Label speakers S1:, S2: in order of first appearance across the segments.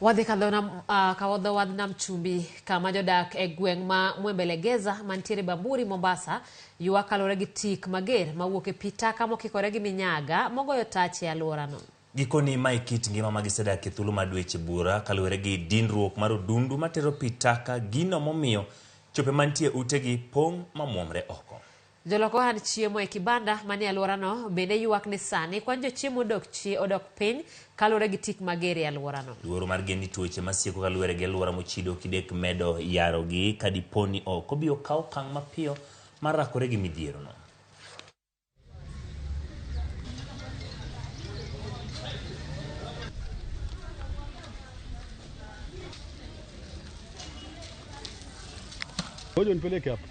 S1: Wadhi kadho wadh nam chumbi kama jodak e gweng' ma Mwembelegeza mantiere Bamburi, Mombasa ywak kaluwore gi tik mager mawuok e pi taka mokikore gi minyaga mogoyo tach e alworano.
S2: Gikoni mae kit ngima ma gisedak e thuolo mar dweche buora kaluwore gi dinruok mar odundu matero pi taka, gino momiyo chope mantie utegi pong' mamuomre oko.
S1: Jolok ohand chiemo e kibanda manie alworano bende ywak ni sani kwan jochiemo odok piny kaluwore gi tik mager e alworano.
S2: Luoro mar gin ni tuoche masieko kaluwore gi alwora mochido kidek medo yarogi ka dipo ni ok obi okaw okang' mapiyo mar rakore gi midhierono.
S3: Ngoja nipeleke hapa.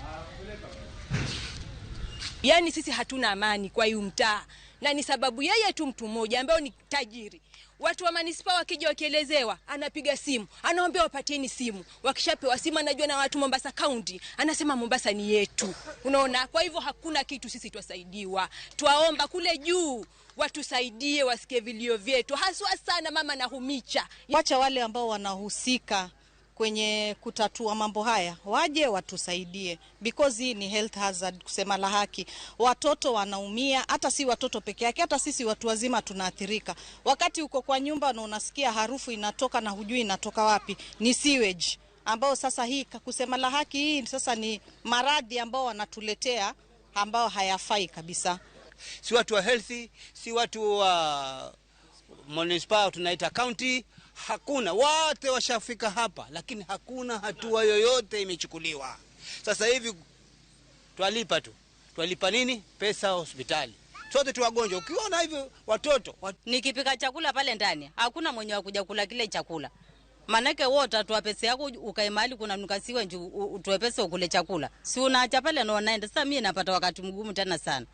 S4: Yaani sisi hatuna amani kwa hii mtaa, na ni sababu yeye tu mtu mmoja ambaye ni tajiri. Watu wa manispaa wakija wakielezewa, anapiga simu, anawaambia wapatieni simu. Wakishapewa simu anajua na watu Mombasa County, anasema Mombasa ni yetu. Unaona, kwa hivyo hakuna kitu sisi twasaidiwa. Twaomba kule juu watusaidie, wasikie vilio vyetu, haswa sana mama Nahumicha.
S5: Wacha wale ambao wanahusika kwenye kutatua mambo haya waje watusaidie, because hii ni health hazard, kusema la haki. Watoto wanaumia, hata si watoto peke yake, hata sisi watu wazima tunaathirika. Wakati uko kwa nyumba na unasikia harufu inatoka na hujui inatoka wapi, ni sewage ambao sasa hii, kusema la haki, hii sasa ni maradhi ambao wanatuletea ambao hayafai kabisa.
S6: Si watu wa healthy, si watu wa municipal tunaita county, hakuna, wote washafika hapa, lakini hakuna hatua yoyote imechukuliwa. Sasa hivi twalipa tu. Twalipa nini? Pesa hospitali. Sote tu wagonjwa. Ukiona hivyo watoto
S7: Nikipika chakula pale ndani, hakuna mwenye wa kuja kula kile chakula. Manake wewe utatoa pesa yako ukae mahali kuna nukasiwe nju utoe pesa ukule chakula. Si unaacha pale na unaenda. Sasa mimi napata wakati mgumu tena sana.